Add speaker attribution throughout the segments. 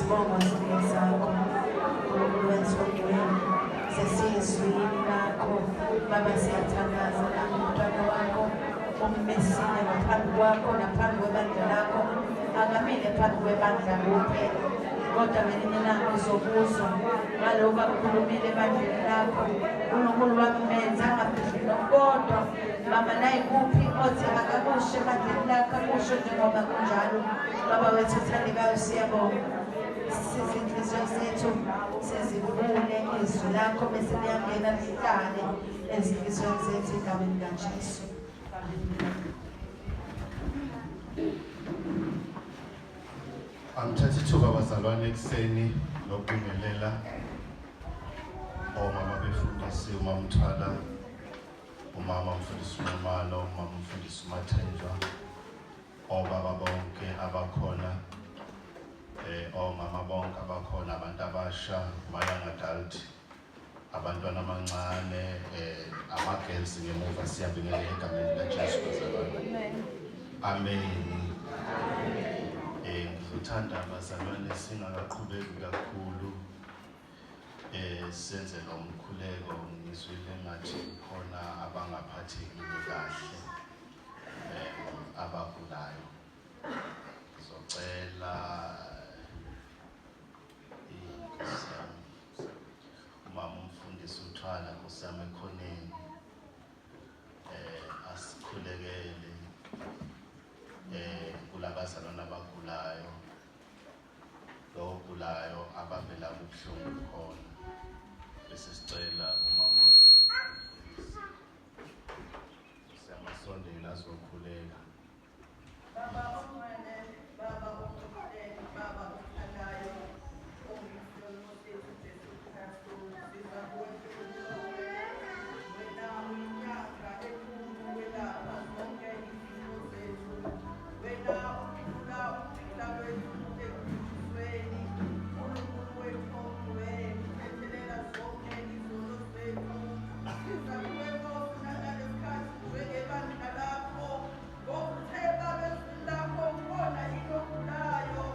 Speaker 1: Isibongo sakho Nkulunkulu wethu ongcwele, sesiyizwini lakho Baba, siyathandaza nami umntwana wakho ummisile ngaphambi kwakho naphambi kwebandla lakho, akamile phambi kwebandla kuphela, kodwa ngelinye ilanga uzobuzwa ngalokhu akukhulumile ebandleni lakho. Unkulunkulu wami menza angafihli nokukodwa Baba, nayikuphi othi akakusho ebandleni lakho akusho njengoba kunjalo. Baba wethu othandekayo, siyabonga, siza inhliziyo zethu sizivule izwi lakho bese liyangena lihlale ezinhliziyweni zethu egameni likaJesu.
Speaker 2: Angithatha ithuba bazalwane ekuseni lokubingelela omama befundisi uMamthwala, umama umfundisi uNxumalo, umama umfundisi uMathenjwa, obaba bonke abakhona, omama bonke abakhona, abantu abasha, ama-young adult, abantwana abancane, ama-girls ngemuva, siyabingelela egameni likaJesu bazalwane. Amen. Ngizothanda bazalwane singakaqhubeki kakhulu senze lo mkhuleko. Ngizwile ngathi khona abangaphathekile kahle, abagulayo. Ngizocela inkosi yami umama umfundisi uThwala, nkosi yami ekhoneni, asikhulekele kulabazalwane abagulayo, lo ogulayo abavela kubuhlungu khona, bese sicela umama siyamasondela azokhuleka.
Speaker 3: Baba ongcwele, Baba omuhle, Baba othandayo, ongumhlobo sethu Jesu Kristu, siza kuwe Nkulunkulu. Wena uyinyanga enkulu, welapha zonke izifo zethu. Wena ukhulula ukuphila kwethu ekubhujisweni. Nkulunkulu wethu ongcwele, thethelela zonke izono zethu. Siza kuwe Nkosi nangalesikhathi njengebandla lakho. Ngokuthe Baba ezwini lakho ukhona yini ogulayo,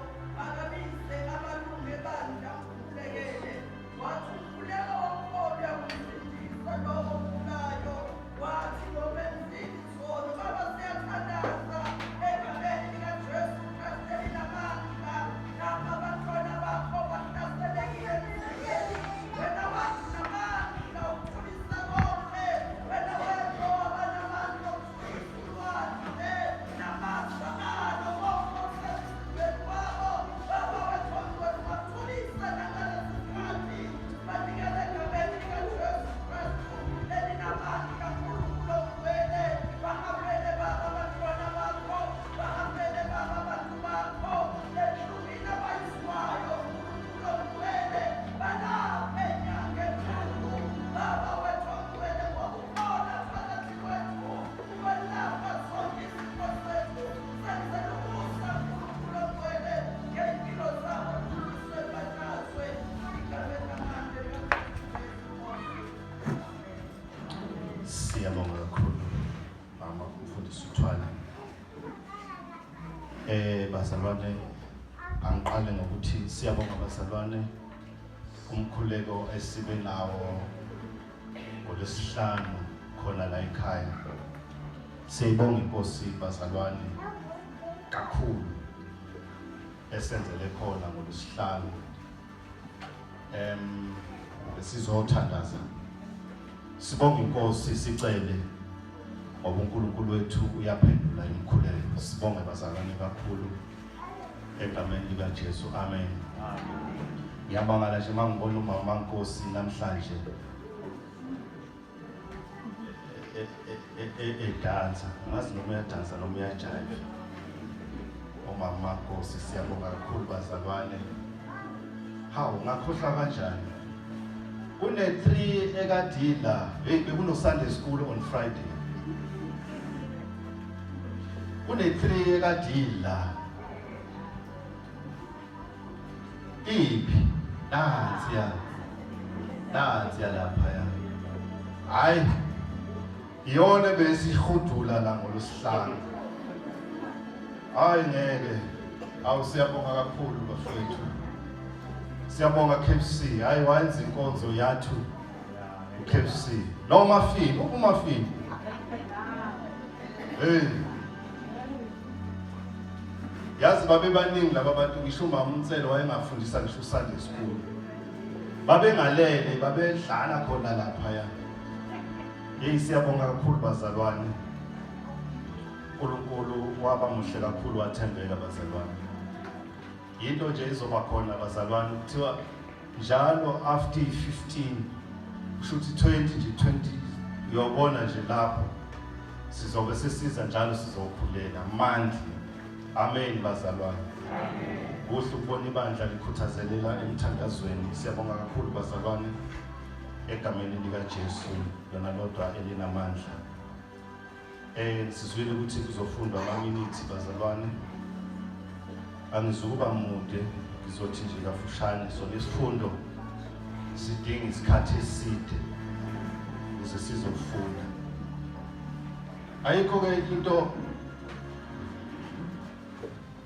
Speaker 3: akabize amalungu ebandla amkhulekele. Wathi umkhuleko wokukholwa uyakumsindisa lowo ogulayo. Wathi nomenzile izono. Baba siyathandaza egameni likaJesu Kristu elinamandla. Lapha abantwana bakho bahlaselekile emzimbeni. Wena wathi namandla ukuthulisa konke. Wena wedwa wabanamandla okuthulisa ulwandle namandla alo konke okusemzimbeni wabo. Baba wethu ongcwele, ubathulise nangalesi sikhathi. Banikele egameni likaJesu Kristu elinamandla, Nkulunkulu ongcwele. Bahambele Baba abantwana bakho, bahambele Baba abantu bakho enhlungwini abayizwayo, Nkulunkulu ongcwele. Balaphe nyanga enkulu, Baba wethu ongcwele, ngokukhona phakathi kwethu ukwelapha zonke izifo zethu. Senzela umusa, Nkulunkulu ongcwele, ngey'mpilo zabo thuliswe batshazwe egameni lamandla likaJesu Jesu Nkosi.
Speaker 2: Siyabonga kakhulu mama umfundisi uThwala. Bazalwane, angiqale ngokuthi siyabonga bazalwane umkhuleko esibe nawo ngolwesihlanu khona la ekhaya. Siyibonga inkosi bazalwane kakhulu esenzele khona ngolwesihlanu. Sizothandaza sibonga inkosi, sicele ngoba uNkulunkulu wethu uyaphendula imikhuleko. Sibonge bazalwane kakhulu egameni likaJesu, amen. Ngiyamangala nje mangibona umama Nkosi namhlanje edansa, ngazi noma uyadansa noma uyajive. Umama Nkosi, siyabonga kakhulu bazalwane. Hawu, ngakhohlwa kanjani, kune 3 ekadila. Hey, bekuno Sunday school on Friday, kune 3 ekadila. Iphi? Nansi ya, nansi ya lapha ya. Hayi, iyona besihudula la ngolwesihlanu. Hayi ngeke. Awu, siyabonga kakhulu bafowethu. Siyabonga KFC. Hayi wayenza inkonzo yathu uKFC. No Mafini, uMafini. Hey. Yazi babe baningi laba bantu ngisho umama uMtsele wayengafundisa ngisho uSunday school. Babengalele, babedlala khona lapha ya. Hey siyabonga kakhulu bazalwane. uNkulunkulu waba muhle kakhulu wathembeka bazalwane. Yinto nje izoba khona bazalwane kuthiwa njalo after 15 kusho ukuthi 20 nje 20 uyobona nje lapho sizobe sesiza njalo sizokhulela monthly. Amen bazalwane. Kuhle ukubona ibandla likhuthazelela emthandazweni. Siyabonga kakhulu bazalwane egameni likaJesu lona lodwa elinamandla. Eh sizwile ukuthi kuzofundwa amaminithi bazalwane. Angizukuba mude ngizothi nje kafushane so lesifundo sidinga isikhathi eside ukuze sizofunda. Ayikho ke into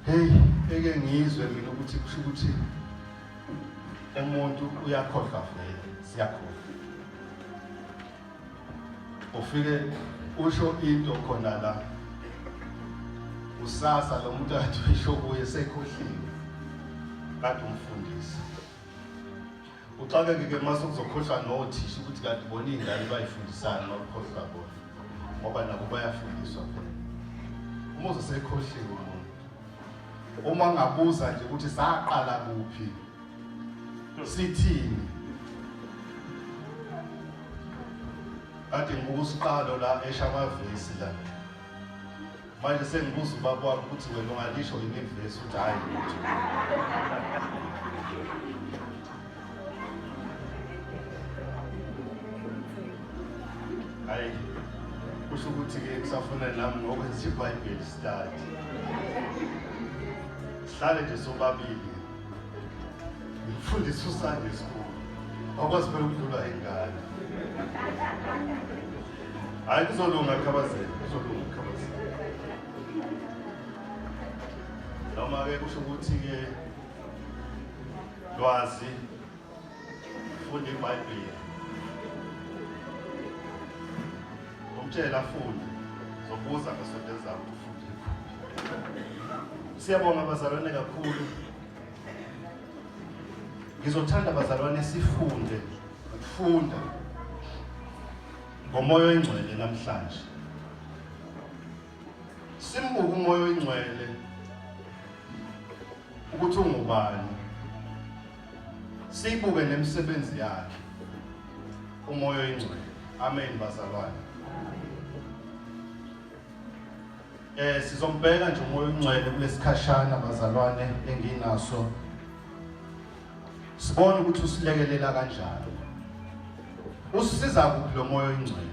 Speaker 2: hey eke ngizwe mina ukuthi kusho ukuthi umuntu uyakhohlwa vele siyakhohlwa. Ufike usho into khona la kusasa lo muntu athi uyisho kuye sekhohliwe kade umfundisi uxakeke ke mase kuzokhohlwa nothisha ukuthi kanti bona iy'ngane bayifundisani uma kukhohlwa bona ngoba nabo bayafundiswa phela uma uzosekhohliwe umuntu uma ngabuza nje ukuthi saqala kuphi Sithini? Kade ngibuka usiqalo la esha amavesi la. Manje sengibuza ubaba wami ukuthi wena ungalisho yini ivesi uthi hayi lutho. Hayi kusho ukuthi ke kusafuna nami ngokwenza iBhayibheli study. Sihlale nje sobabili. Ngifundisa uSunday school. Awukwazi phela ukudlula ingane. Hayi kuzolunga khabazela, kuzolunga khabazela. Noma ke kusho ukuthi ke lwazi funda iBhayibheli. Umtshela afunde. Zobuza ngesonto elizayo ukuthi ufunde kuphi. Siyabonga bazalwane kakhulu. Ngizothanda bazalwane sifunde ukufunda ngomoya oyingcwele namhlanje. Simbuke umoya oyingcwele ukuthi ungubani. Sibuke nemisebenzi yakhe umoya oyingcwele. Amen bazalwane. Eh sizombheka nje umoya ongcwele kulesikhashana bazalwane enginaso. Sibone ukuthi usilekelela kanjani. Usisiza kuphi lo moya oyingcwele?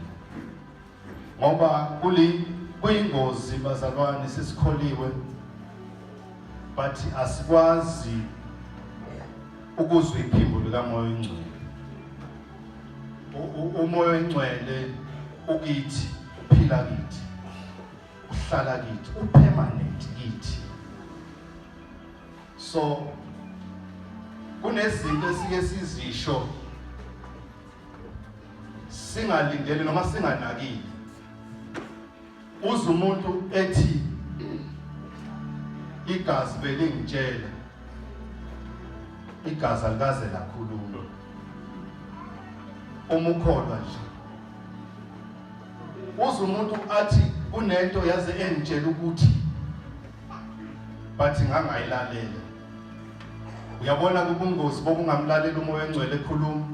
Speaker 2: Ngoba kuli kuyingozi bazalwane sesikholiwe but asikwazi ukuzwa iphimbo likamoya oyingcwele. Umoya oyingcwele ukithi, uphila kithi, uhlala kithi, upermanent kithi. So kunezinto esike sizisho singalindele noma singanakile. Uze umuntu ethi igazi belingitshela igazi alikaze lakhuluma uma ukholwa nje uze umuntu athi kunento yaze engitshela ukuthi but ngangayilalela uyabona kubungozi bokungamlaleli umoya oyingcwele ekhuluma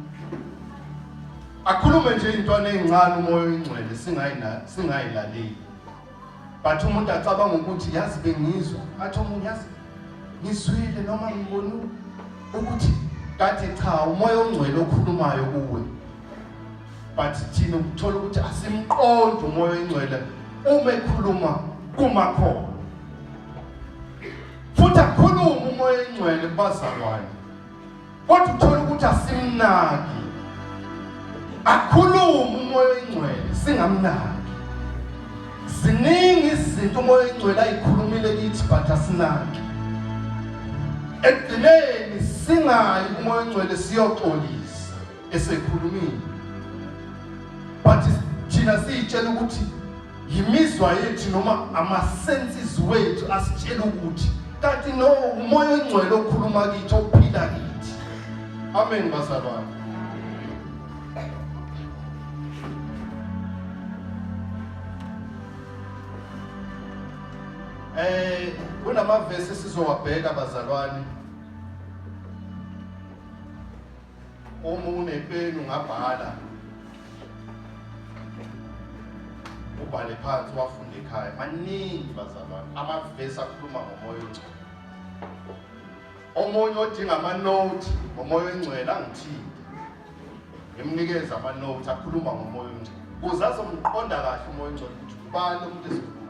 Speaker 2: akhulume nje intwana ezincane umoya oyingcwele singayina singayilaleli but umuntu acabanga ukuthi yazi bengizwa athi omunye yazi ngizwile noma ngibona ukuthi kanti cha umoya ongcwele okhulumayo kuwe but thina ukuthola ukuthi asimqondi umoya oyingcwele uma ekhuluma kumakhona futhi akhulume umoya oyingcwele kubazalwane kodwa uthola ukuthi asimnaki akhulume umoya oyingcwele singamnaki ziningi izinto umoya oyingcwele ayikhulumile kithi but asinaki. Ekugcineni singayi kuMoya oNgcwele siyoxolisa esekhulumile. But thina siyitshela ukuthi yimizwa yethu noma ama-senses wethu asitshela ukuthi kanti no umoya oyingcwele okhuluma kithi ophila kithi. Amen bazalwane. Kunamavesi esizowabheka bazalwane. Uma unepeni ungabhala ubhale phansi wafunde ekhaya. Maningi bazalwane amavesi akhuluma ngomoya ongcwele. Omunye odinga ama-note ngomoya oyingcwele angithinte, ngimnikeze ama-note akhuluma ngomoya ongcwele ukuze azomqonda kahle umoya ongcwele ukuthi ubani umuntu esikhuluma.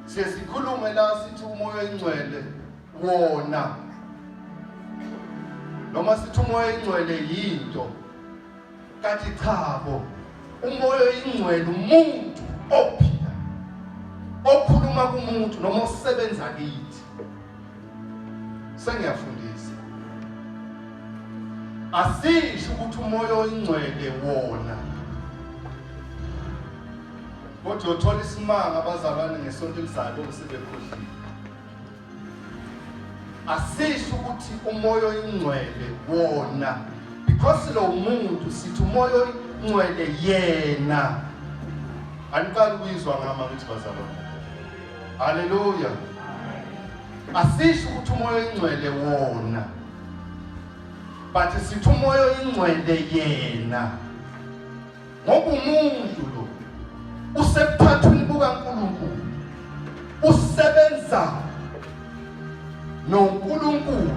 Speaker 2: Siye sikhulume la sithi umoya oyingcwele wona, noma sithi umoya oyingcwele yinto, kanti chabo, umoya oyingcwele umuntu ophila okhuluma kumuntu noma osebenza kithi. Sengiyafundisa, asisho ukuthi umoya oyingcwele wona, kodwa uyothola isimanga abazalwane ngesonto elizayo sebekhohliwe. Asisho ukuthi umoya oyingcwele wona, because lo muntu sithi umoya oyingcwele yena. Aniqali ukuyizwa ngama ngithi bazalwane. Haleluya. Asisho ukuthi umoya oyingcwele wona, but sithi umoya oyingcwele yena, ngoba umuntu lo usebuthathwini bukaNkulunkulu, usebenza noNkulunkulu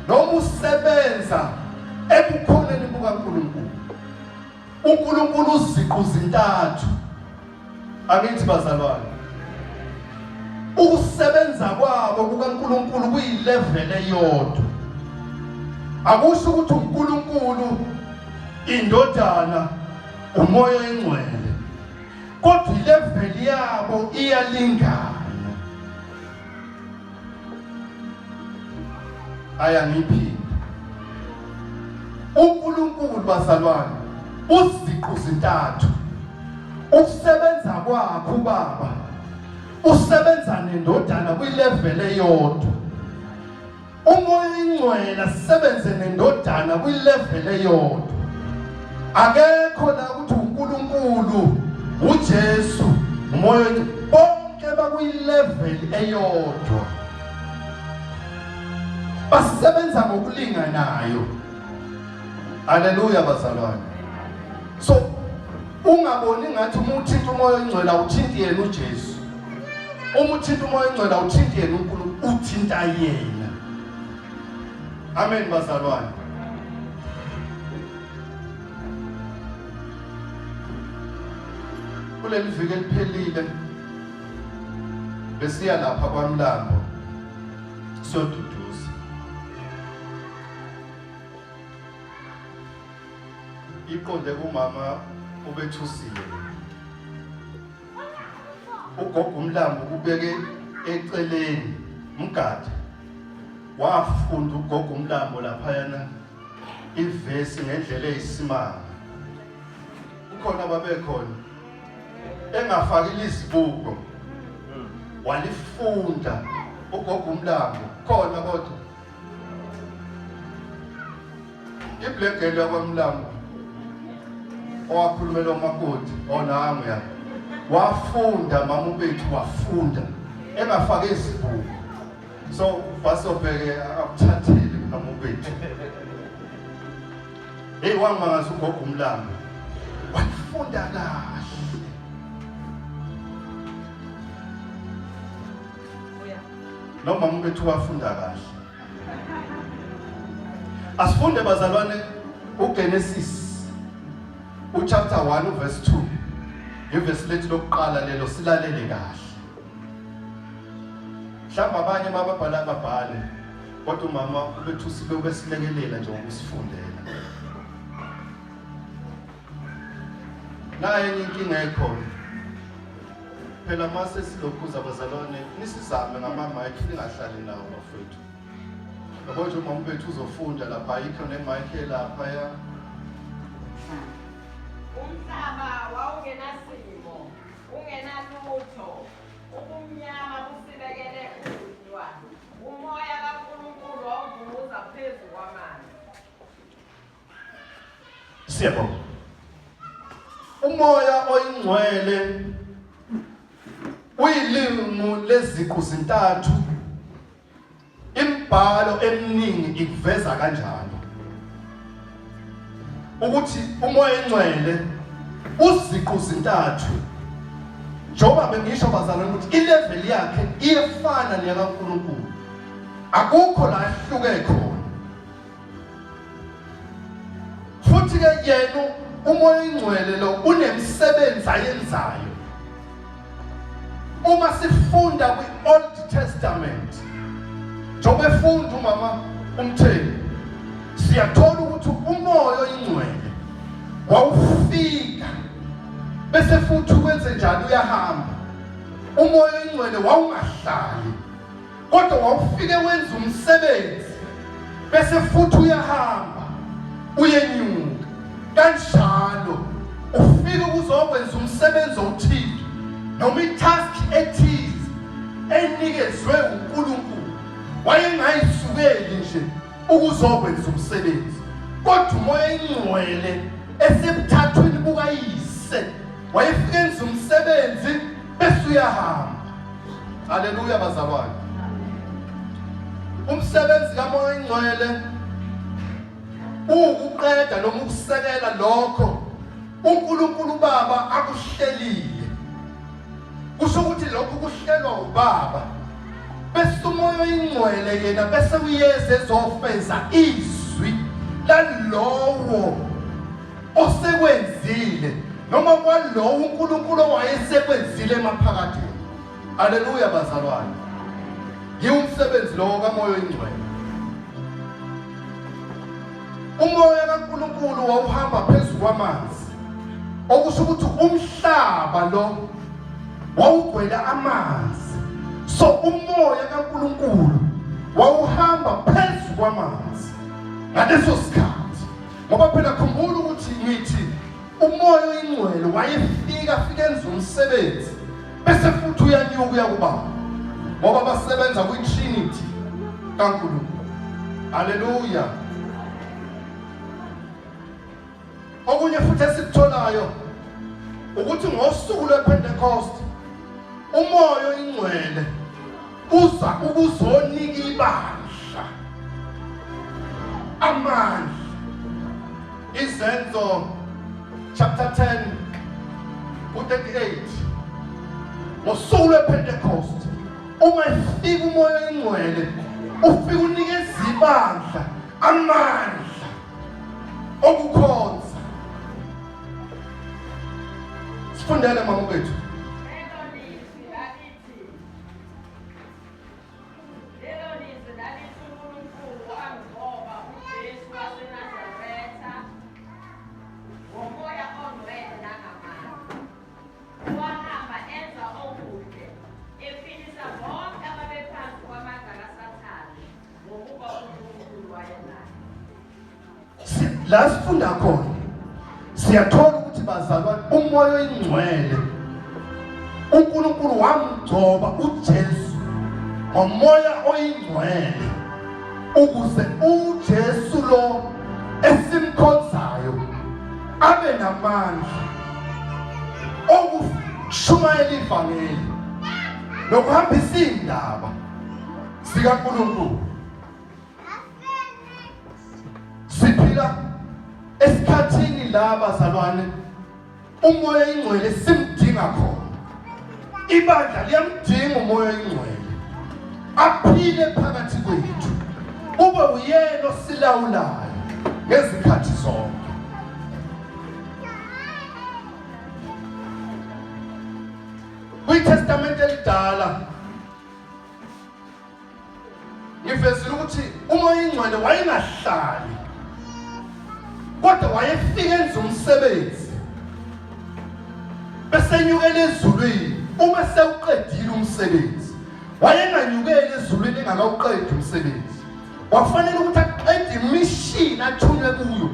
Speaker 2: noma usebenza ebukhoneni bukaNkulunkulu. uNkulunkulu uziqu zintathu, angithi bazalwane. Ukusebenza kwabo kukaNkulunkulu kuyilevel eyodwa. Akusho ukuthi uNkulunkulu indodana umoya oyingcwele, kodwa ilevel yabo iyalingana. Aya ngiphinde, uNkulunkulu bazalwane uziqu zintathu. Ukusebenza kwakhe ubaba usebenza nendodana kwilevel eyodwa, umoya oyingcwele asebenze nendodana kwilevel eyodwa. Akekho la ukuthi uNkulunkulu uJesu umoya oyingcwele, bonke bakuyilevel eyodwa, basebenza ngokulinganayo. Haleluya bazalwane. So ungaboni ngathi uma uthinta umoya oyingcwele awuthinti yena uJesu, uma uthinta umoya oyingcwele awuthinti yena uNkulunkulu, uthinta yena. Amen bazalwane. Kuleli viki eliphelile besiya lapha kwaMlambo siyoduduza. Iqonde kumama ubethusile ugogo uMlambo, kubeke eceleni mgade wafunda ugogo uMlambo laphayana ivesi ngendlela eyisimanga. Kukhona ababekhona engafakile izibuko, walifunda ugogo uMlambo khona, kodwa iblack girl yakwaMlambo owakhulumela umakoti onangu ya wafunda mama ubethu wafunda engafake izibuko. So basobheke akuthathele mama ubethu. Hey, wangimangaza ugogo uMlambo, wafunda kahle. Noma ubethu wafunda kahle. Asifunde bazalwane uGenesis uchapter 1 uverse 2, ivesi lethu lokuqala lelo, silalele kahle. Mhlawumbe abanye bababhala babhale, kodwa umama ubethu sibe ubesilekelela nje ngokusifundela. Naye enye inkinga ekhona. Phela mase silokhuza bazalwane nisizame ngama-mic ningahlali nawo bafethu. Yabo nje umama bethu uzofunda lapha ayikho ne-mic elaphaya.
Speaker 4: Umhlaba wawungenasimo, ungenalutho, ubumnyama busibekele uhlwa. Umoya kaNkulunkulu wawuvunguza phezu kwamanzi.
Speaker 2: Siyabonga. Umoya oyingcwele uyilimu leziqu zintathu. Imibhalo eminingi ikuveza kanjalo. Ukuthi umoya oyingcwele uziqu zintathu. Njengoba bengisho bazalwane ukuthi ilevel yakhe iyefana neyakaNkulunkulu. Akukho la ahluke khona. Futhi ke yena umoya oyingcwele lo unemisebenzi ayenzayo. Uma sifunda kwi-Old Testament, njengoba efunda umama uMthembu, siyathola ukuthi umoya oyingcwele wawufika bese futhi wenze njalo uyahamba. Umoya oyingcwele wawungahlali kodwa wawufike wenza umsebenzi bese futhi uyahamba uyenyuka kanjalo ufike ukuzokwenza umsebenzi othile noma itask ethize enikezwe uNkulunkulu wayengayisukeli nje ukuzokwenza umsebenzi kodwa umoya ingcwele esebuthathwini bukayise wayefike enza umsebenzi bese uyahamba Haleluya bazalwane. Umsebenzi kaMoya oNgcwele uwukuqeda noma ukusekela lokho uNkulunkulu uBaba akuhlelile. Kusho ukuthi lokhu kuhlelwa uBaba. Bese uMoya oyiNgcwele yena bese uyeza ezofeza izwi lalowo osekwenzile noma kwalowo uNkulunkulu owayesekwenzile emaphakadeni. Haleluya bazalwane. Yiwumsebenzi lowo kaMoya oyiNgcwele. Umoya kaNkulunkulu wawuhamba phezu kwamanzi. Okusho ukuthi umhlaba lo wawugcwele amanzi. So umoya kaNkulunkulu wawuhamba phezu kwamanzi ngaleso sikhathi. Ngoba phela khumbula ukuthi ngithi umoya oyingcwele wayefika afike enza umsebenzi bese futhi uyanyuka uya kubaba ngoba basebenza kwi-trinity kaNkulunkulu. Haleluya. Okunye futhi esikutholayo ukuthi ngosuku lwePentecost umoya oyingcwele uza ukuzonika ibandla amandla. Izenzo chapter 10 u-38 ngosuku lwePentecost uma efika umoya oyingcwele ufika unikeza ibandla amandla okukhonza. Sifundele mama bethu.
Speaker 4: Lelo lizwi lalithi uNkulunkulu wamgcoba uJesu waseNazaretha ngomoya ongcwele nangamandla. Wahamba enza okuhle, ephilisa bonke ababephansi kwamandla kaSathane, ngokuba uNkulunkulu wayenaye.
Speaker 2: La sifunda khona siyathola ukuthi bazalwane umoya oyingcwele uNkulunkulu wamgcoba uJesu ngomoya oyingcwele ukuze uJesu lo esimkhonzayo abe namandla okushumayela ivangeli nokuhambisa indaba zikaNkulunkulu. Siphila esikhathini la bazalwane umoya ingcwele simdinga khona. Ibandla liyamdinga umoya ingcwele aphile phakathi kwethu, ube uyena osilawulayo ngezikhathi zonke. KwiTestamente elidala Ngivezile ukuthi uMoya ingcwele wayengahlali kodwa wayefika enza umsebenzi bese enyukela ezulwini. Uma sewuqedile umsebenzi, wayenganyukeli ezulwini engakawuqedi umsebenzi. Wafanele ukuthi aqede imishini athunywe kuyo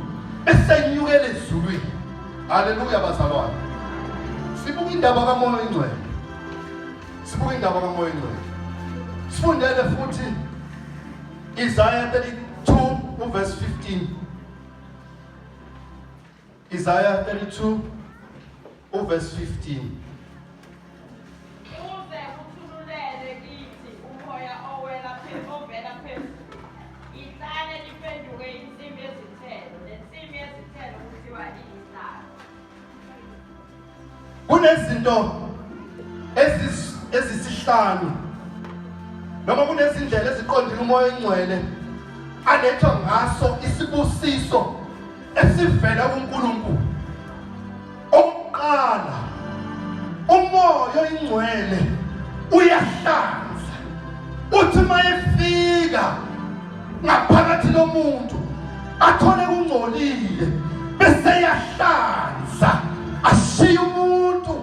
Speaker 2: bese enyukela ezulwini. Haleluya bazalwane. Sibuka indaba kaMoya oyiNgcwele. Sibuka indaba kaMoya oyiNgcwele. Sifundele futhi Isaiah 32 uverse 15. Isaiah 32 uverse 15.
Speaker 4: Uze uthululele kithi umoya owela ovela phezulu. Ihlale liphenduke insimu yezithelo, nensimu yezithelo kuthiwa iyihlane.
Speaker 2: Kunezinto ezisihlanu noma kunezindlela eziqondile umoya oyingcwele alethwa ngaso isibusiso esivela kuNkulunkulu. Okokuqala, umoya oyingcwele uyahlanza. Uthi uma efika ngaphakathi lomuntu athole kungcolile bese eyahlanza ashiye umuntu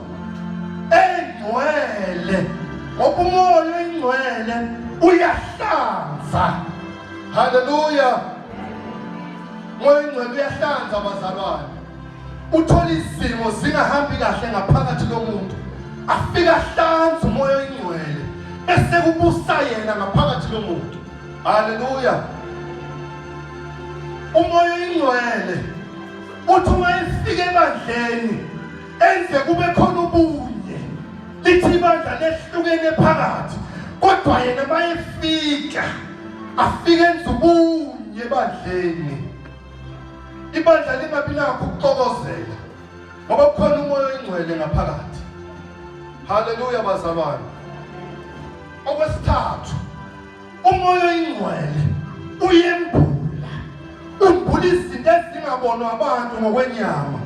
Speaker 2: engcwele ngoba umoya oyingcwele uyahlanza. Haleluya! Moya oyingcwele uyahlanza bazalwane. Uthola izimo zingahambi kahle ngaphakathi lomuntu, afike ahlanze umoya oyingcwele bese kubusa yena ngaphakathi lomuntu. Haleluya! Umoya oyingcwele uthi uma efika ebandleni enze kube khona ubunye, lithi ibandla lehlukene phakathi, kodwa yena mayefika afike enze ubunye ebandleni. Ibandla lingabi nakho ukuxokozela ngoba kukhona umoya oyingcwele ngaphakathi. Haleluya bazalwane. Okwesithathu, umoya oyingcwele uyembula, umbula izinto ezingabonwa abantu ngokwenyama,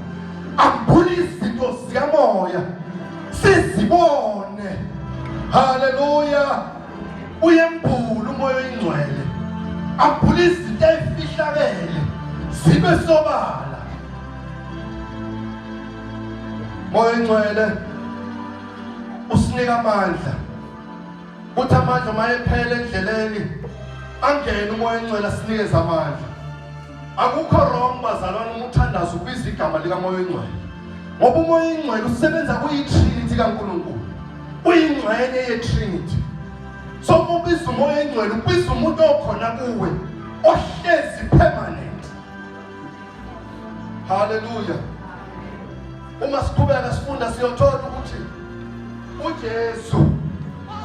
Speaker 2: ambula izinto zikamoya sizibone. Haleluya. Uyembula umoya oyingcwele, ambula izinto ezifihlakele zibe sobala. Moya oyingcwele usinika amandla, kuthi amandla uma ephela endleleni angene umoya oyingcwele asinikeze amandla. Akukho wrong bazalwane uma uthandaza ubiza igama likamoya oyingcwele, ngoba umoya oyingcwele usebenza kuyi-Trinity kaNkulunkulu, uyingxenye ye-Trinity. So uma ubiza umoya oyingcwele ubiza umuntu okhona kuwe ohlezi permanent. Haleluya. Uma siqhubeka sifunda siyothola ukuthi uJesu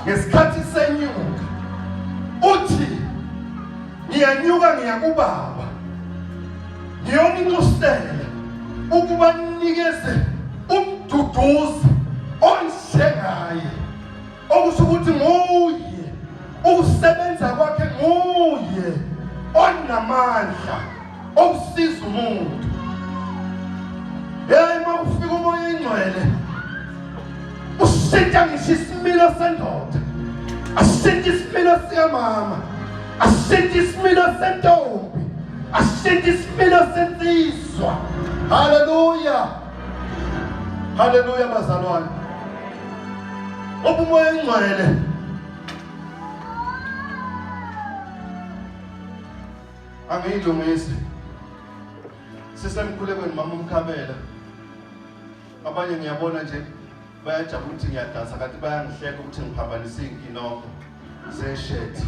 Speaker 2: ngesikhathi senyuka uthi ngiyanyuka ngiya kubaba ngiyoninxusela ukuba ninikeze umduduzi onjengaye, okusho ukuthi nguye, ukusebenza kwakhe nguye onamandla okusiza umuntu. Hey, uma kufika umoya oyingcwele ushintsha ngisho isimilo sendoda, ashintshe isimilo sikamama, ashintshe isimilo sentombi, ashintshe isimilo sensizwa. Haleluya, haleluya bazalwane. Ubumoya oyingcwele angiyilungisi. Sisemkhulekweni mama uMkhabela. Abanye ngiyabona nje bayajabula ukuthi ngiyadansa kanti bayangihleka ukuthi ngiphambanise iy'nkinobho zeshethi.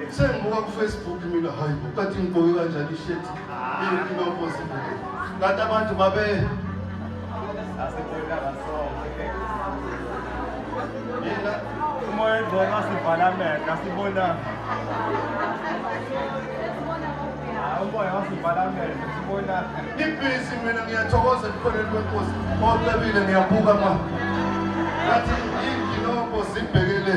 Speaker 2: Sengibuka ku-Facebook mina, hayi bo, kanti ngigqoke kanjani ishethi iy'nkinobho zibuke. Kanti abantu babe
Speaker 5: Asibonanga sonke.
Speaker 2: Mina
Speaker 5: Umoya oyingcwele wasivala amehlo, asibonanga. Hayi, umoya wasivala amehlo, sibonanga.
Speaker 2: Ngibhizi mina ngiyathokoza ebukhoneni kwenkosi. Ocebile ngiyabuka ma. Ngathi inkinobho zibhekele.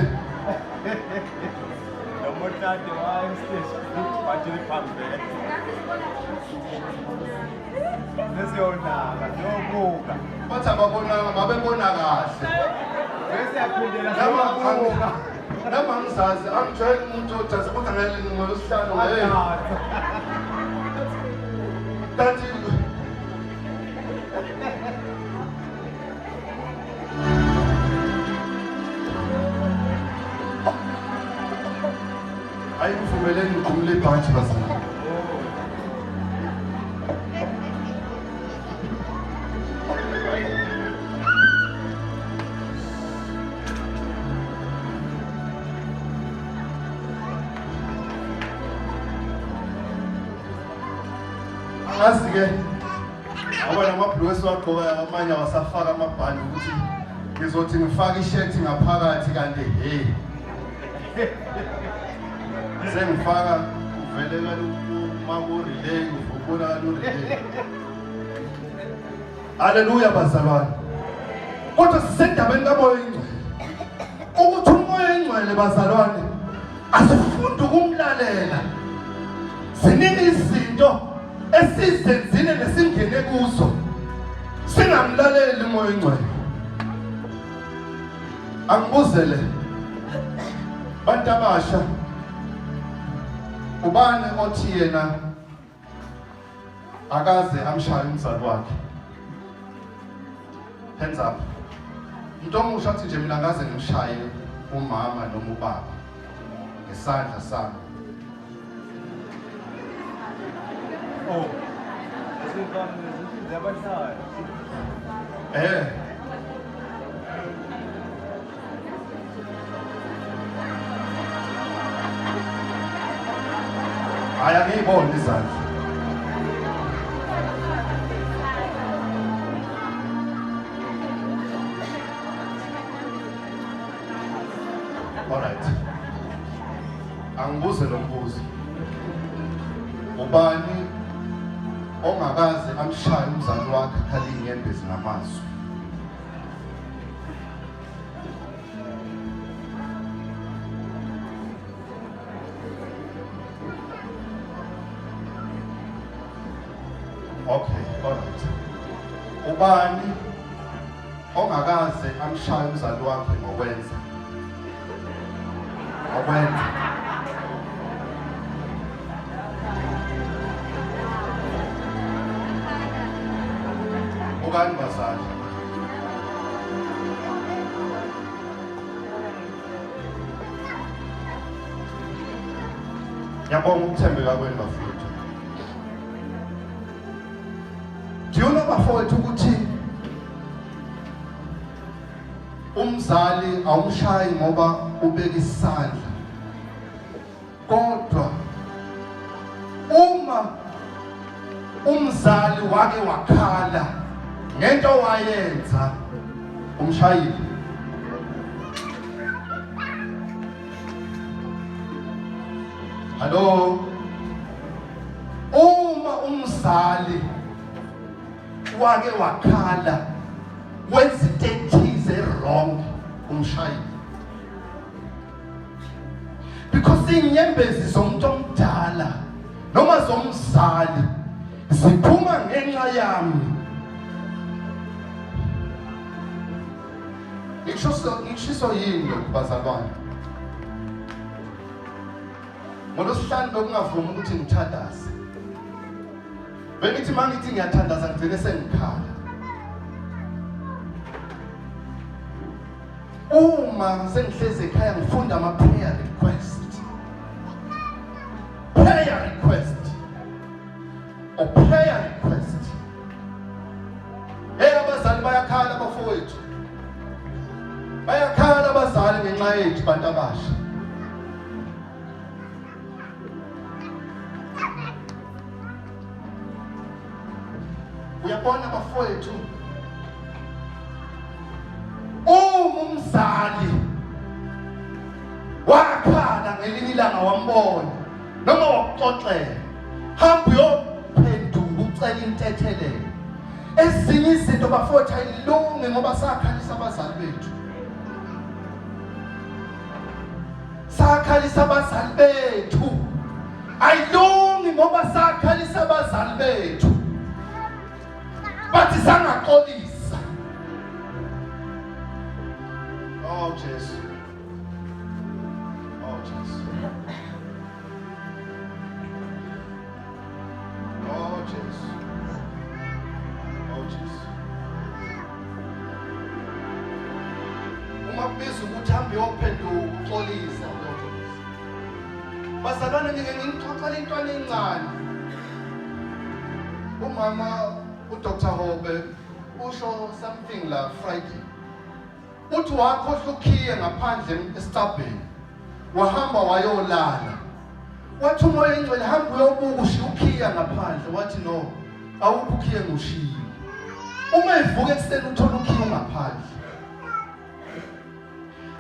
Speaker 5: Nomotate wayesiteshi bathi phambili. Sesiyonaka, siyobuka.
Speaker 2: Bathi ababonanga babebona kahle.
Speaker 5: Sesiyaphindela
Speaker 2: Nama
Speaker 5: siyobuka.
Speaker 2: Nama angizazi angijwayele umuntu odansa kodwa ngeke ngolosihlanu hey.
Speaker 5: Adansa.
Speaker 2: Kanti Ngiphumelele ngiqhumule ibhantshi bazalwane. Angazi-ke ngoba namabhuluku esiwagqokayo amanye awasafaka amabhandi ukuthi ngizothi ngifake ishethi ngaphakathi kanti hey sengifaka uvele uma ku-relay ubonakala u-relay. Haleluya bazalwane. Kodwa sisendabeni kaMoya oyiNgcwele. Ukuthi uMoya oyiNgcwele bazalwane asifundi ukumlalela. Ziningi izinto esizenzile nesingene kuzo singamlaleli uMoya oyiNgcwele. Angibuzele bantu abasha ubani othi yena akaze amshaye umzali wakhe? Hands up. Umuntu omusha athi nje mina ngaze ngimshaye umama noma ubaba ngesandla sami.
Speaker 5: Oh. Izinto abashaya.
Speaker 2: Eh. Hayi angiyiboni izandla. Alright. Angibuze lo mbuzo. Ubani ongakaze amshaye umzali wakhe akhala inyembezi ngamazwi? Okay, all right. Ubani ongakaze amshaye umzali wakhe ngokwenza? Ngokwenza. Ubani bazali? Ngiyabonga ukuthembeka kwenu bafowethu. Do you know bafowethu ukuthi umzali awumshayi ngoba ubeka isandla kodwa uma umzali wake wakhala ngento wayenza umshayile. Hallo, uma umzali wake wakhala wenza into ethize wrong, umshayile, because inyembezi zomuntu omdala noma zomzali ziphuma ngenxa yami. Ngikushiso yini lokhu bazalwane? Ngolwesihlanu bekungavumi ukuthi ngithandaze. Bengithi mangithi ngiyathandaza ngigcine sengikhala. Uma sengihlezi ekhaya ngifunda ama prayer request. Prayer request. A prayer request. Hey, abazali bayakhala bafowethu. Bayakhala abazali ngenxa yethu bantu abasha. Uyabona bafowethu, uma umzali wakhala ngelinye ilanga wambona noma wakuxoxela, hamba uyophenduka ucela intethelelo. Ezinye izinto bafowethu ayilungi ngoba sakhalisa abazali bethu, sakhalisa abazali bethu. Ayilungi ngoba sakhalisa abazali bethu, bathi sangaxolisa. Oh Jesu, oh Jesu, oh Jesu, oh Jesu. Uma kubiza ukuthi hambe uyophenduka uxolisa, uyoxolisa. Bazalwane ngike nginixoxela intwana encane. Umama uDr Hobe usho something la Friday. Uthi wakhohlwa ukhiye ngaphandle esicabheni. Wahamba wayolala. Wathi umoya engcwele hamba uyobuka ushiya ukhiya ngaphandle wathi no awukho ukhiye ngushiye. Uma evuka ekuseni uthola ukhiye ungaphandle.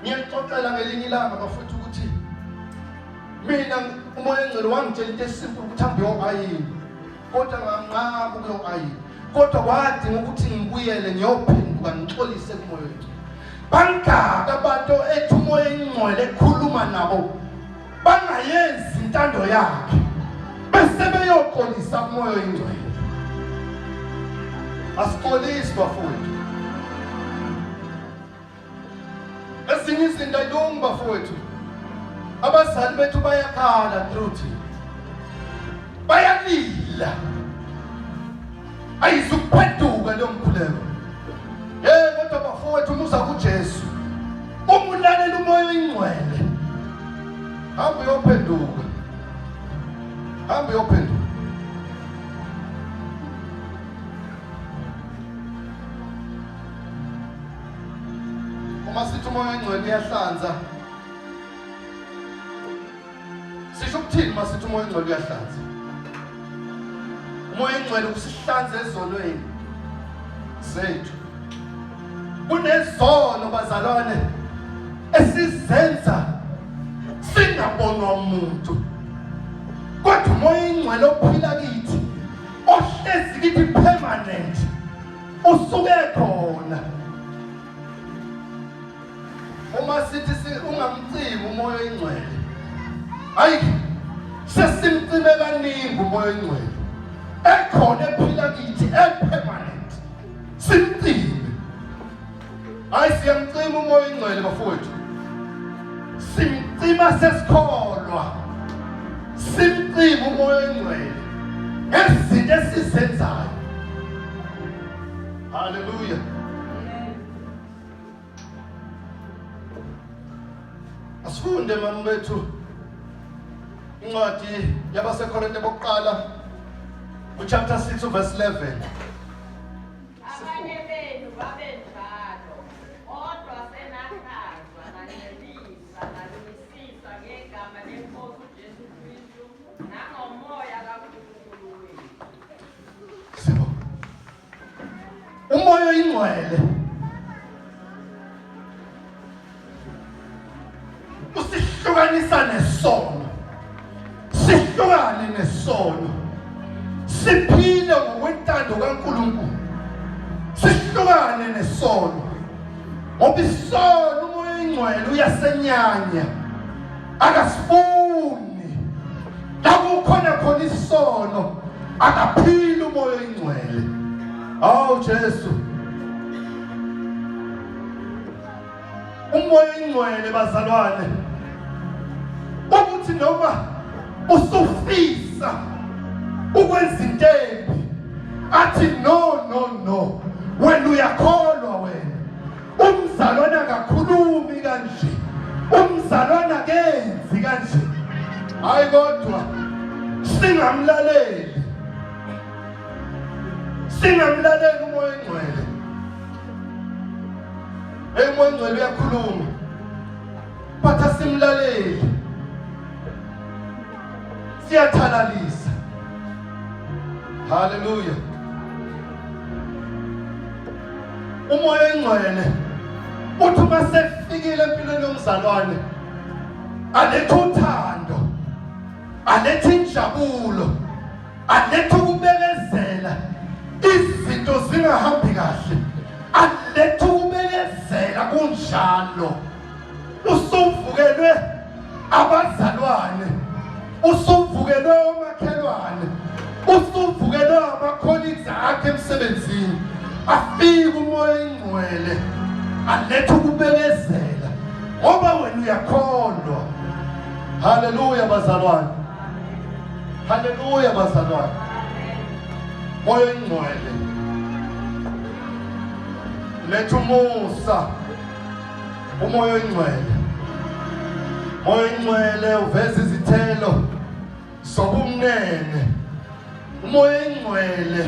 Speaker 2: Ngiyamxoxela ngelinye ilanga bafowethu ukuthi mina umoya engcwele wangitshela into esimple ukuthi hambe uyo-ayini kodwa nganqaba ukuyo-ayini kodwa kwadinga ukuthi ngibuyele ngiyophenduka ngixolise kumoya engcwele bangaka abantu ethi umoya engcwele ekhuluma nabo bangayenzi intando yakhe bese beyoxolisa kumoya oyingcwele asixolisi bafowethu ezinye izinto ayilungi bafowethu abazali bethu bayakhala through thina bayalila ayizukuphenduka leyo mkhuleko hey kodwa bafowethu umuza kuJesu uma ulalela umoya oyingcwele hamba uyophenduka hamba uyophenduka uma sithi umoya oyingcwele uyahlanza Sisho ukuthini uma sithi umoya ongcwele uyahlanza? Umoya ongcwele usihlanza ezonweni zethu. Kunezono bazalwane esizenza singabonwa umuntu. Kodwa umoya ongcwele ophila kithi ohlezi kithi permanent usuke khona Uma sithi ungamcimi umoya oyingcwele. Hayi sesimcime kaningi umoya oyingcwele. Ekhona ephila kithi epermanent. Simcime. Hayi siyamcima umoya oyingcwele bafowethu. Simcima sesikholwa. Simcima umoya oyingcwele. Ngezinto esizenzayo. Hallelujah. Asifunde mama bethu incwadi yabaseKorinte bokuqala uchapter 6 verse 11.
Speaker 4: Abanye benu babenjalo, kodwa senahlanzwa nangcweliswa nalungisiswa ngegama leNkosi uJesu Kristu nangoMoya kaNkulunkulu wethu.
Speaker 2: Sibonga. Umoya oyingcwele usihlukanisa nesono, sihlukane nesono, siphile ngokwentando kaNkulunkulu, sihlukane nesono, ngoba isono umoya oyingcwele uyasenyanya, akasifuni. La kukhona khona isono akaphili umoya oyingcwele. Awu Jesu, umoya oyingcwele bazalwane, ukuthi noma usufisa ukwenza into embi athi no no no, wena uyakholwa wena umzalwane akakhulumi kanje umzalwane akenzi kanje hayi kodwa singamlaleli singamlaleli umoya engcwele hey umoya engcwele uyakhuluma but asimlaleli siyathalalisa haleluya umoya oyingcwele uthi uma sefikile empilweni yomzalwane alethe uthando alethe injabulo alethe ukubekezela izinto zingahambi kahle alethe ukubekezela kunjalo usuvukelwe abazalwane usuvukelwe omakhelwane usuvukelwe ama-colleagues akhe emsebenzini afike umoya ingcwele alethe ukubekezela ngoba wena uyakholwa haleluya bazalwane haleluya bazalwane moya ingcwele letha umusa umoya oyingcwele Moya Oyingcwele uveza izithelo zobumnene. Umoya Oyingcwele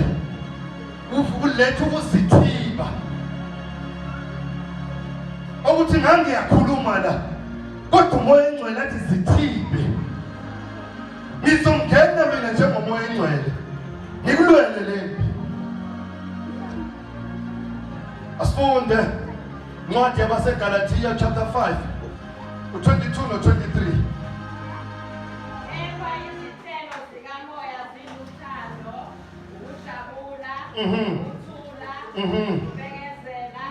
Speaker 2: uletha ukuzithiba. Ukuthi ngangiyakhuluma la kodwa umoya oyingcwele athi zithibe. Ngizongena mina njengomoya oyingcwele ngikulwele lempi. Asifunde incwadi yabaseGalathiya chapter 5 u-22 no-23.
Speaker 4: Kepha izithelo zikaMoya ziluthando, ukujabula, ukuthula, ukubekezela,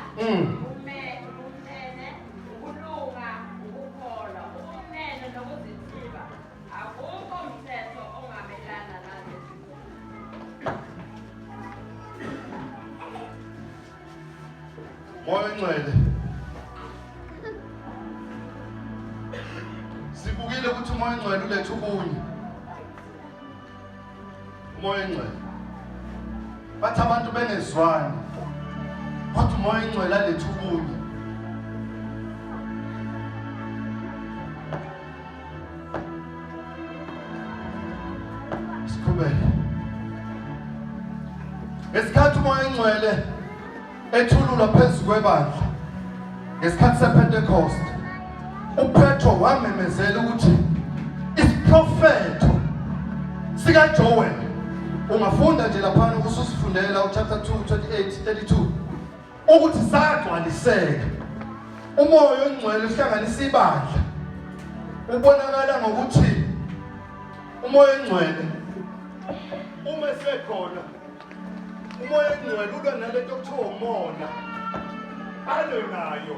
Speaker 4: ubumnene, ukulunga, ukukholwa, ubumnene nokuzithiba. Akukho mthetho ongamelana nalezi zinto.
Speaker 2: Moya oyingcwele. Sibukile ukuthi umoya oyingcwele uletha ubunye. Umoya oyingcwele. Bathi abantu bengezwani. Kodwa umoya oyingcwele aletha ubunye. Siqhubeke. Ngesikhathi umoya oyingcwele ethululwa phezu kwebandla ngesikhathi sePentecost, uPetro wamemezela ukuthi isiprofetho sikaJoel, ungafunda nje laphana ususifundela uchapter 2 28 32 ukuthi sagcwaliseka. Umoya oyingcwele uhlanganisa ibandla, ubonakala ngokuthi umoya oyingcwele uma esekhona, umoya oyingcwele ulwa nalento okuthiwa umona, alwe nayo.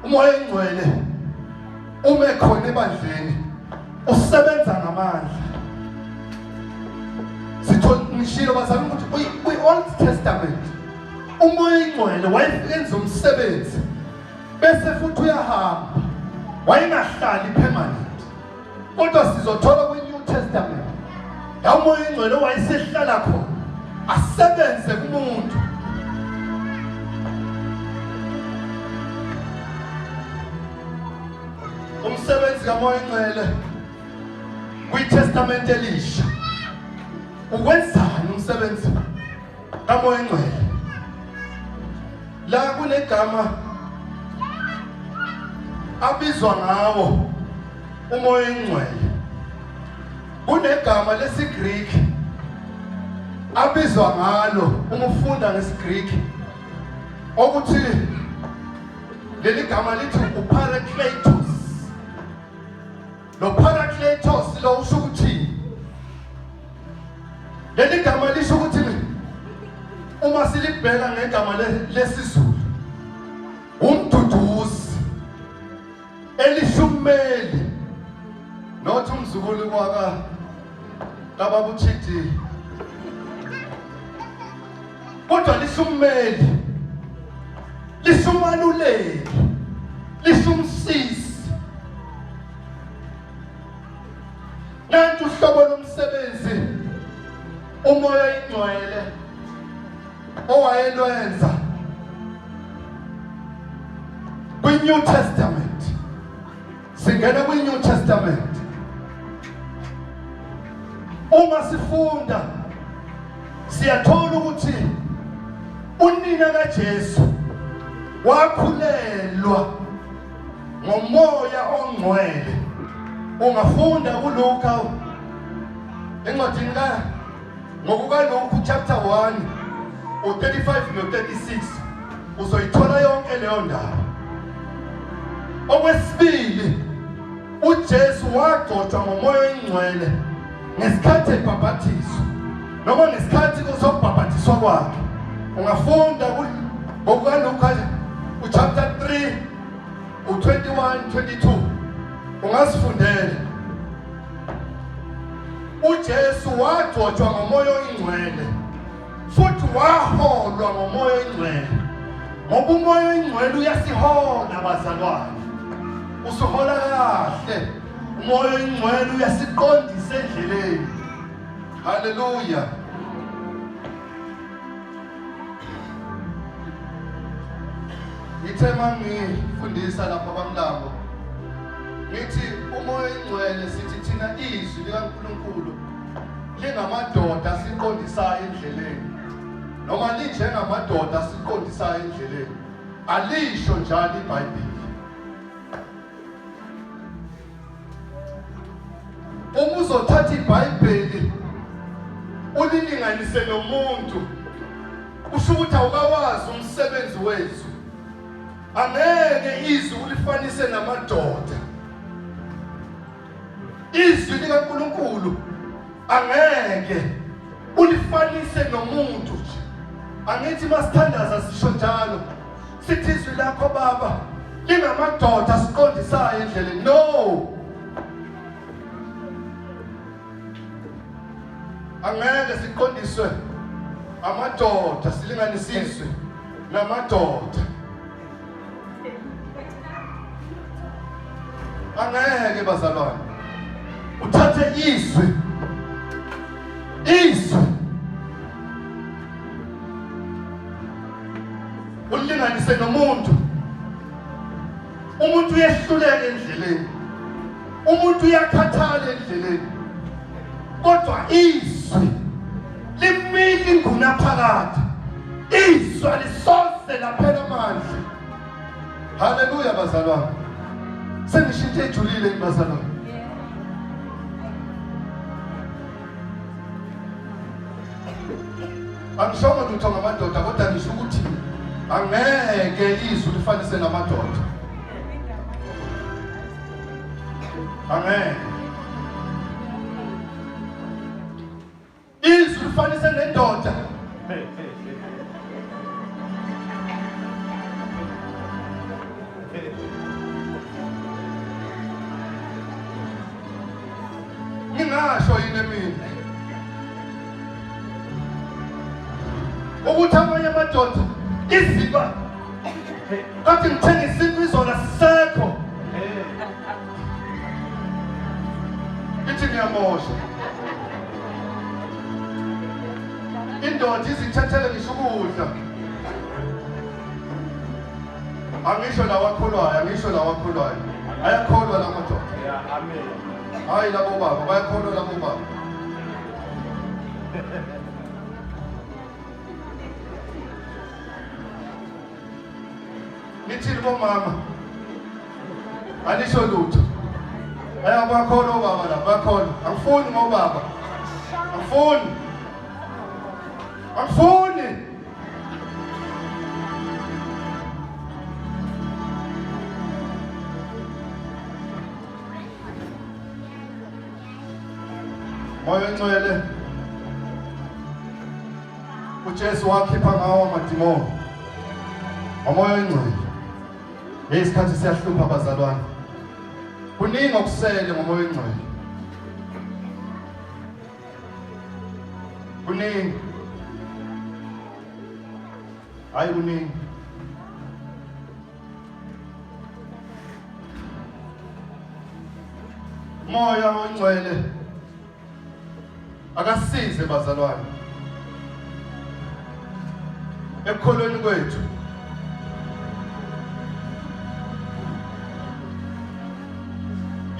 Speaker 2: Umoya oyingcwele uma ekhona ebandleni usebenza ngamandla. Sithola ngishilo bazalwane ukuthi kwi-Old Testament umoya oyingcwele wayenza umsebenzi bese futhi uyahamba, wayengahlali permanent. Kodwa sizothola kwi-New Testament la umoya oyingcwele wayesehlala khona asebenze kumuntu. Umsebenzi kamoya oyingcwele kwiTestament elisha ukwenzani? Umsebenzi kamoya oyingcwele la kunegama abizwa ngawo umoya oyingcwele, kunegama lesiGreek abizwa ngalo. Uma ufunda ngesiGreek okuthi leli gama lithi uParakletos. Lo Parakletos lo usho ukuthi, leli gama lisho ukuthi uma silibheka ngegama lesiZulu, umduduzi, elisho ummeli, not umzukulu kwaka kababa uThidi, kodwa lisho ummeli, lisho umaluleki, lisho umsisi. Nanti uhlobo lomsebenzi umoya oyingcwele owayelwenza kwi-New Testament. Singena kwi-New Testament, uma sifunda siyathola ukuthi unina kaJesu wakhulelwa ngomoya ongcwele. Ungafunda kuLuka, encwadini ka ngokukaLuka chapter 1 u35 no36, uzoyithola yonke leyo ndaba. Okwesibili, uJesu wagcotshwa ngomoya oyingcwele ngesikhathi ebhabhathiswa noma ngesikhathi kuzobhabhathiswa kwakhe. Ungafunda ngokukaLuka uchapter 3 u21 22, ungazifundela. uJesu wagcotshwa ngomoya oyingcwele futhi waholwa ngomoya oyingcwele, ngoba umoya oyingcwele uyasihola bazalwane, usihola kahle. Umoya oyingcwele uyasiqondisa endleleni. Haleluya. Ngithe mangifundisa lapha kwaMlambo ngithi umoya oyingcwele, sithi thina izwi likaNkulunkulu lingamadoda asiqondisayo endleleni, noma linjengamadoda asiqondisayo endleleni. Alisho njalo iBhayibheli. Uma uzothatha iBhayibheli ulilinganise nomuntu, kusho ukuthi awukawazi umsebenzi wezwi. Angeke izwi ulifanise namadoda. Izwi likaNkulunkulu angeke ulifanise nomuntu nje. Angithi masithandaza sisho njalo, sithi izwi lakho Baba lingamadoda asiqondisayo endleleni. No, angeke siqondiswe amadoda, silinganisizwe namadoda. Angeke bazalwane, uthathe izwi, izwi ulilinganise nomuntu. Umuntu uyehluleka endleleni, umuntu uyakhathala endleleni, kodwa izwi limile ingunaphakade. Izwi alisoze laphela amandla. Haleluya bazalwane, sengishintshe ejulile yini bazalwane? Angishongo lutho ngamadoda, kodwa ngisho ukuthi angeke izwi lifanise namadoda. Angeke izwi lifanise nendoda. Ngingasho yini mina ukuthi amanye amadoda iziba kade ngithenga isintu izona sisekho, ithi ngiyamosha indoda izithathele ngisho ukudla. Angisho lawakholwayo, angisho lawakholwayo, ayakholwa la madoda. Hayi, labo baba bayakholwa, labo baba. Nithini bomama? Anisho lutho. Ayabakholwa obaba la, bakholwa. Angifuni ngobaba, angifuni, angifuni. Moya Ongcwele, uJesu wakhipha ngawo amadimoni ngomoya oyingcwele. Hey, isikhathi siyahlupha bazalwane, kuningi okusele ngomoya oyingcwele, kuningi, hayi kuningi. Moya ongcwele akasize bazalwane ekukholweni kwethu.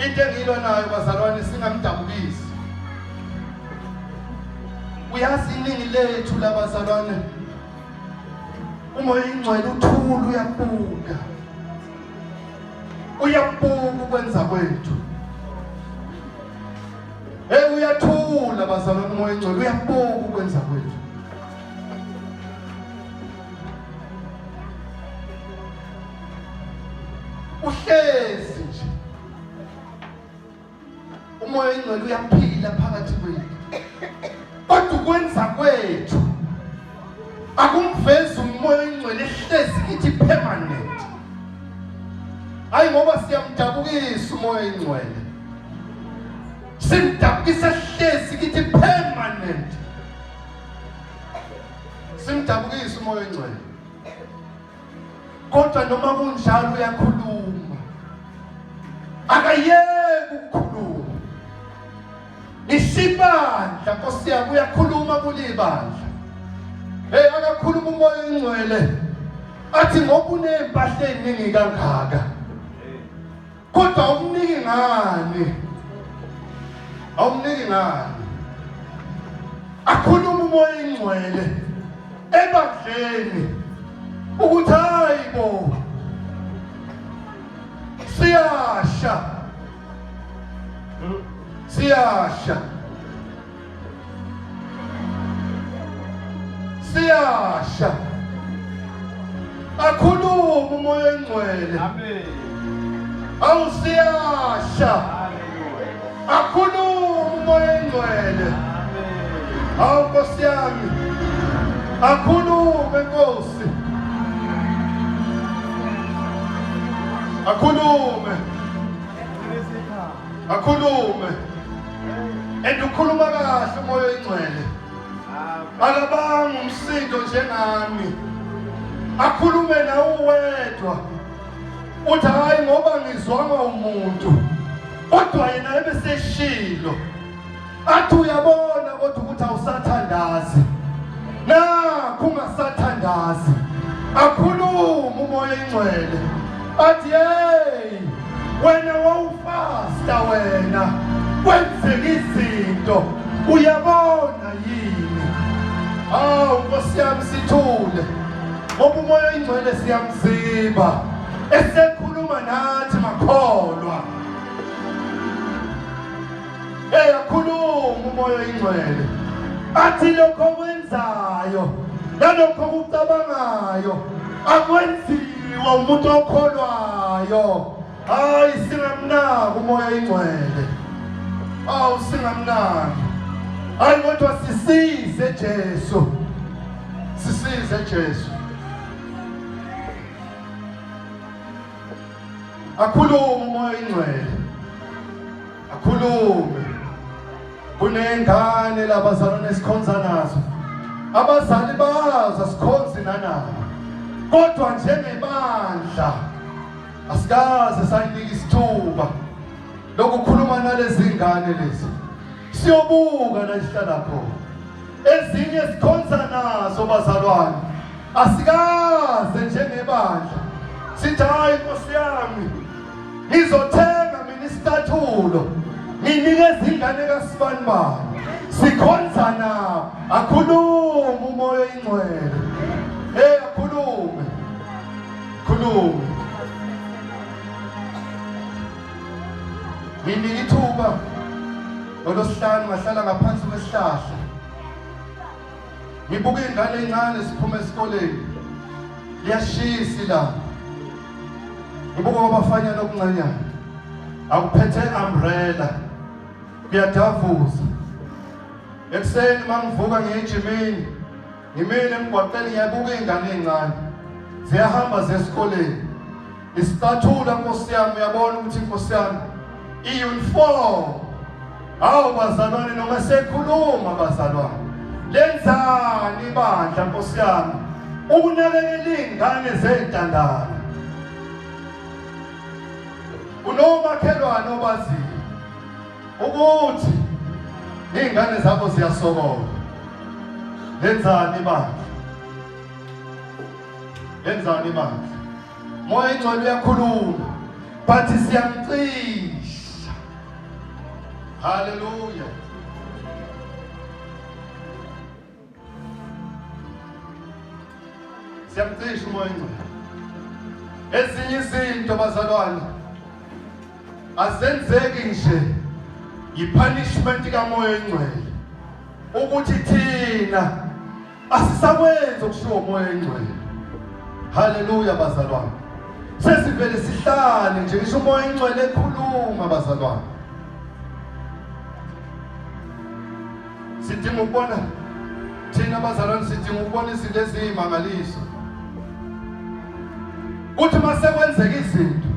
Speaker 2: Into engiyilwa nayo bazalwane, singamdabukisi. Uyazi iningi lethu labazalwane, umoya ingcwele uthula, uyabuka, uyabuka ukwenza kwethu. Hey, uyathula bazalwane, umoya ingcwele uyabuka ukwenza kwethu. Uhlezi nje umoya ingcwele uyaphila phakathi kwethu, kodwa ukwenza kwethu akumvezi umoya ingcwele ehlezi kithi permanent. Hayi, ngoba siyamdabukisa umoya ingcwele, simdabukisa ehlezi kithi permanent, simdabukisa umoya ingcwele. Kodwa noma kunjalo uyakhuluma, akayeki ukukhuluma. Ngisho Ngisho ibandla Nkosi yami uyakhuluma kulibandla. Hey akakhuluma umoya oyingcwele athi ngoba unempahla eziningi kangaka. Kodwa awumniki ngani? Awumniki ngani? Akhuluma umoya oyingcwele ebandleni ukuthi hayi bo siyasha siyasha siyasha akhuluma umoya oyingcwele
Speaker 5: Amen.
Speaker 2: awu siyasha
Speaker 5: Hallelujah.
Speaker 2: akhuluma umoya oyingcwele
Speaker 5: Amen.
Speaker 2: awu nkosi yami akhulume nkosi akhulume akhulume and ukhuluma kahle umoya oyingcwele akabanga umsindo njengami akhulume nawe uwedwa uthi hayi ngoba ngizwanga umuntu kodwa yena ebeseshilo athi uyabona kodwa ukuthi awusathandazi nakho ungasathandazi akhulume umoya ingcwele athi hey wena wawufasta wena kwenzeka izinto uyabona yini awu nkosi yami sithule ngoba umoya oyingcwele siyamziba esekhuluma nathi makholwa Hey akhuluma umoya oyingcwele athi lokho okwenzayo nalokho okucabangayo akwenziwa umuntu okholwayo hayi singamnaki umoya oyingcwele awu singamnaki hayi kodwa sisize Jesu sisize Jesu akhulume umoya oyingcwele akhulume kunengane labazalwane esikhonza nazo abazali bazo asikhonzi nanabo kodwa njengebandla asikaze sayinika isithuba lokukhuluma nalezi ngane lezi siyobuka la ihlala khona ezinye sikhonza nazo bazalwane asikaze njengebandla sithi hayi nkosi yami ngizothenga mina isicathulo nginikeza ingane kasibanibani sikhonza nabo akhulume umoya oyingcwele hey akhulume khulume nginika ithuba ngolosihlanu ngahlala ngaphansi kwesihlahla ngibuka iy'ngane ey'ncane ziphuma esikoleni liyashisa ilanga ngibuka kwabafanyana okuncanyana akuphethe umbrella kuyadavuza ekuseni uma ngivuka ngiye ejimini ngimile emgwaqeni ngiyabuka iy'ngane ey'ncane ziyahamba zesikoleni Isicathula Nkosi yami uyabona ukuthi Nkosi yami i-uniform. Hawu bazalwane noma sekhuluma bazalwane. Lenzani ibandla Nkosi yami ukunakekela izingane zentandane. Unomakhelwane obaziyo ukuthi izingane zakho ziyasokola. Lenzani ibandla? Lenzani ibandla? Moya ingcwele uyakhuluma but siyamcisha. Haleluya. Siyamcisha umoya ingcwele. Ezinye izinto bazalwane azenzeki nje yipunishment kamoya ingcwele ukuthi thina Asisakwenzi okushiwo umoya oyingcwele. Haleluya bazalwane. Sesivele sihlale nje ngisho umoya oyingcwele ekhuluma bazalwane. Sidinga ukubona thina bazalwane sidinga ukubona izinto eziyimangaliso. Kuthi mase kwenzeka izinto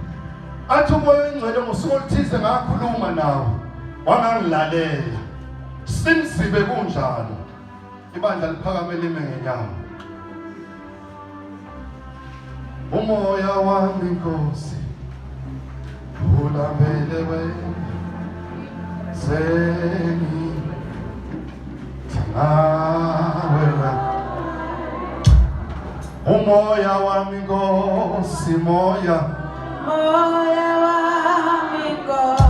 Speaker 2: athi umoya oyingcwele ngosuku oluthize ngakhuluma nawe wangangilalela. Simzibe kunjalo. Ibandla liphakame lime ngenyawo. Umoya wami Nkosi ulambele wena sengi. Ngidinga wena. Umoya wami Nkosi, moya,
Speaker 1: Moya wami Nkosi,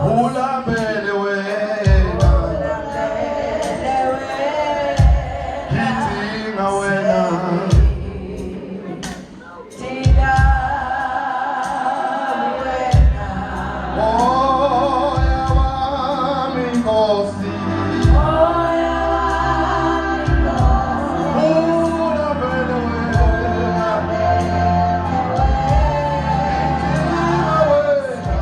Speaker 2: ulambele wena,
Speaker 1: ulambele wena,
Speaker 2: ngidinga wena.
Speaker 1: Dinga wena.
Speaker 2: Moya wami Nkosi,
Speaker 1: Moya wami Nkosi,
Speaker 2: ulambele wena, ngidinga wena.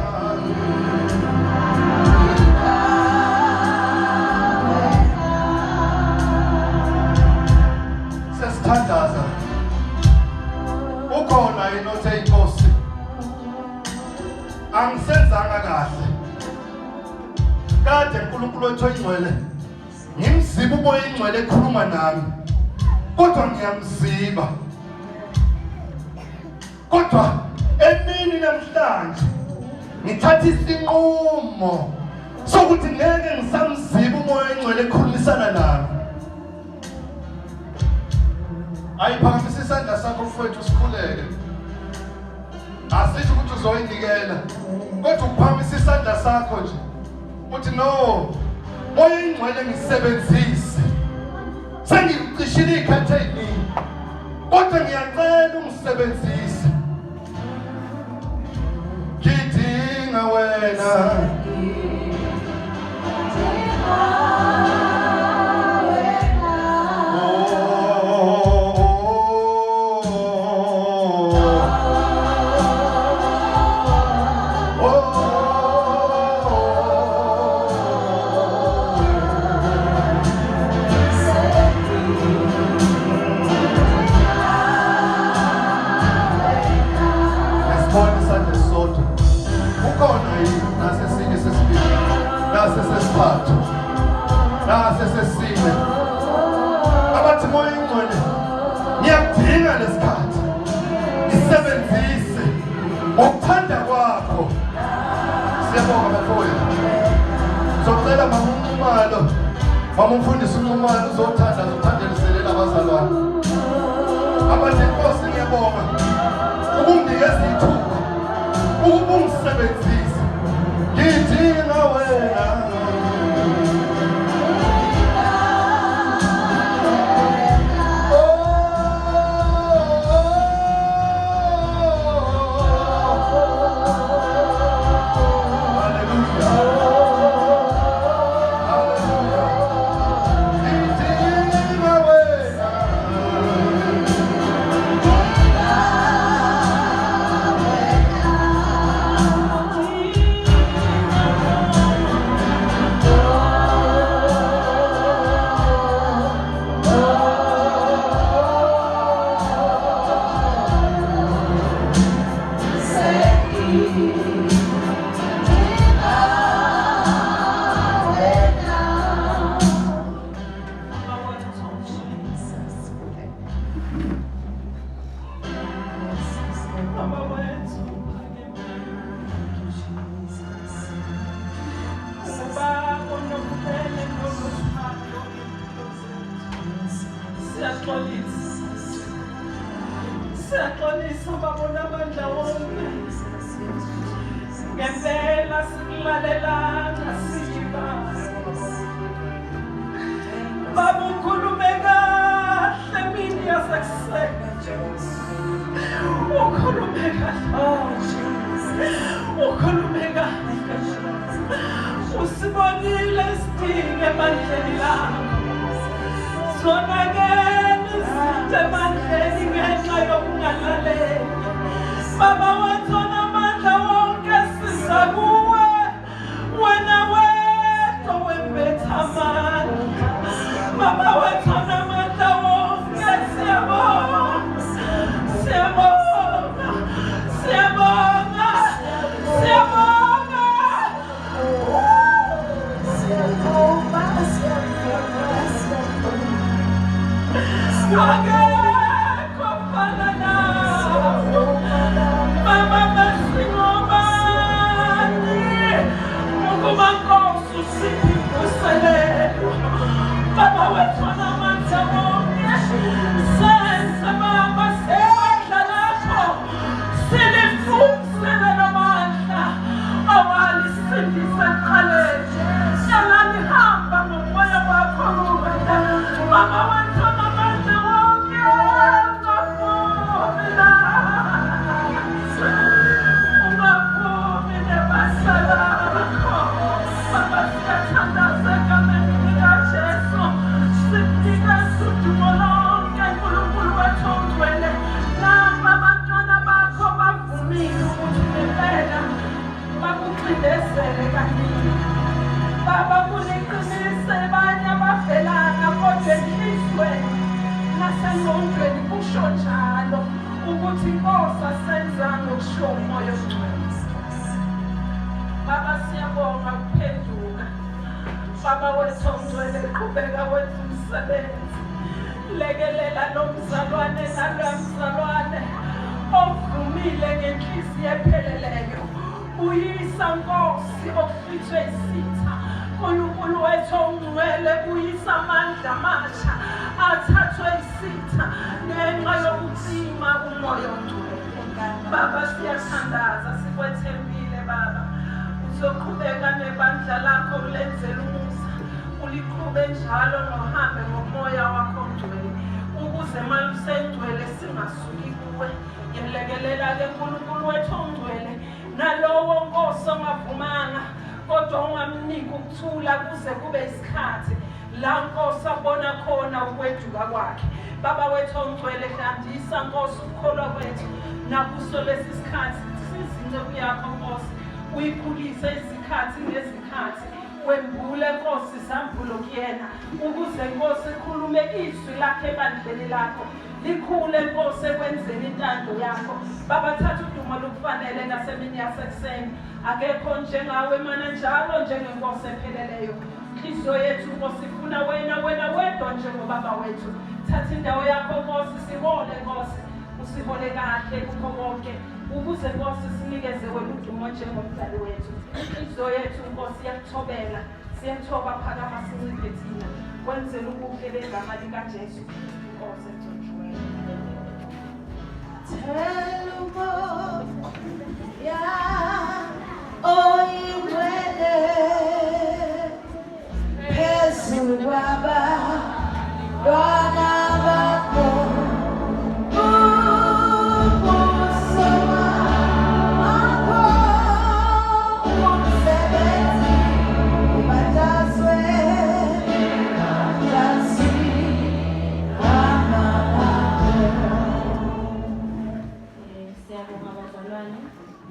Speaker 2: Sesithandaza, ukhona yini othe inkosi angisenzanga kahle kade uNkulunkulu wethu oyingcwele ngimziba umoya ingcwele ekhuluma nami, kodwa ngiyamziba, kodwa emini namhlanje ngithatha isinqumo sokuthi ngeke ngisamziba umoya oyingcwele ekhulumisana nami. Ayiphakamisa isandla sakho mfowethu, sikhuleke. Asisho ukuthi uzoyinikela, kodwa ukuphakamisa isandla sakho nje uthi no, moya ingcwele ngisebenzise, sengikucishile iy'khathi ey'ningi, kodwa ngiyacela ungisebenzise, ngidinga wena. Nesibona isandla esisodwa, ukhona yini? Nasesinye sesibili, nasesesithathu, nasesesine, abathi moya ingcwele ngiyakudinga lesikhathi, ngisebenzise ngokuthanda kwakho. Siyabonga bafowethu. Socela mama uNxumalo, mama umfundisi uNxumalo uzothanda uzothandeliselela abazalwane abathi inkosi ngiyabonga ukunginikeza ithuba ukuba ungisebenzise, ngidinga wena. Hallelujah. Hallelujah. Ngidinga wena.
Speaker 3: Baba wethu phakeme, ubaba onobubele nonothando ngempilo zethu. Siyaxolisa, siyaxolisa baba onamandla wonke. Ngempela sikulalelanga siyibaba. Baba ukhulume kahle mini yasekuseni Jesu. Ukhulume kahle. Ukhulume kahle. Usibonile isidingo emandleni lakho. Zonakele izinto emandleni ngenxa yokungalaleli. Baba wethu onamandla wonke, siza kuwe. Wena wedwa wembethe amandla. Baba wethu onamandla wonke, siyabonga. Siyabonga. Siyabonga. Siyabonga.
Speaker 1: Siyavuma, siyavuma, siyavuma.
Speaker 3: Akekho ofana nawe. Mama. Nasengqondweni kusho njalo ukuthi Nkosi asenzanga okushiwo uMoya oNgcwele. Baba siyabonga ukuphenduka. Baba wethu ongcwele qhubeka wenza umsebenzi. Lekelela lo mzalwane naloya mzalwane ovumile ngenhliziyo epheleleyo. Buyisa Nkosi okuhlwithwe isitha. Nkulunkulu wethu ongcwele buyisa amandla amasha athathwe isitha ngenxa yokucima umoya ongcwele. Baba siyathandaza sikwethembile Baba. Uzoqhubeka nebandla lakho ulenzele umusa uliqhube njalo ngohambe ngomoya wakho ongcwele ukuze malusengcwele singasuki kuwe. Yelekelela-ke Nkulunkulu wethu ongcwele nalowo Nkosi ongavumanga kodwa ungamniki ukuthula kuze kube isikhathi la Nkosi abona khona ukweduka kwakhe. Baba wethu ongcwele hlandisa Nkosi ukukholwa kwethu nakuso lesi sikhathi sizinceku yakho Nkosi uyikhulise izikhathi ngezikhathi wembule Nkosi izambulo kuyena ukuze Nkosi ikhulume izwi lakhe ebandleni lakho likhule Nkosi ekwenzeni intando yakho. Baba thatha udumo lukufanele nasemini yasekuseni. Akekho njengawe mana njalo njengenkosi epheleleyo. Inhliziyo yethu Nkosi ifuna wena wena wedwa njengobaba wethu. Thatha indawo yakho Nkosi sihole Nkosi usihole kahle kukho konke ukuze Nkosi sinikeze wena udumo njengomdali wethu. Inhliziyo yethu Nkosi iyakuthobela siyathoba phakama sinciphe thina kwenzela ubuhle begama likaJesu Kristu Nkosi egcotshiweyo.
Speaker 1: Thela umoya oyingcwele phezu kwabantwana.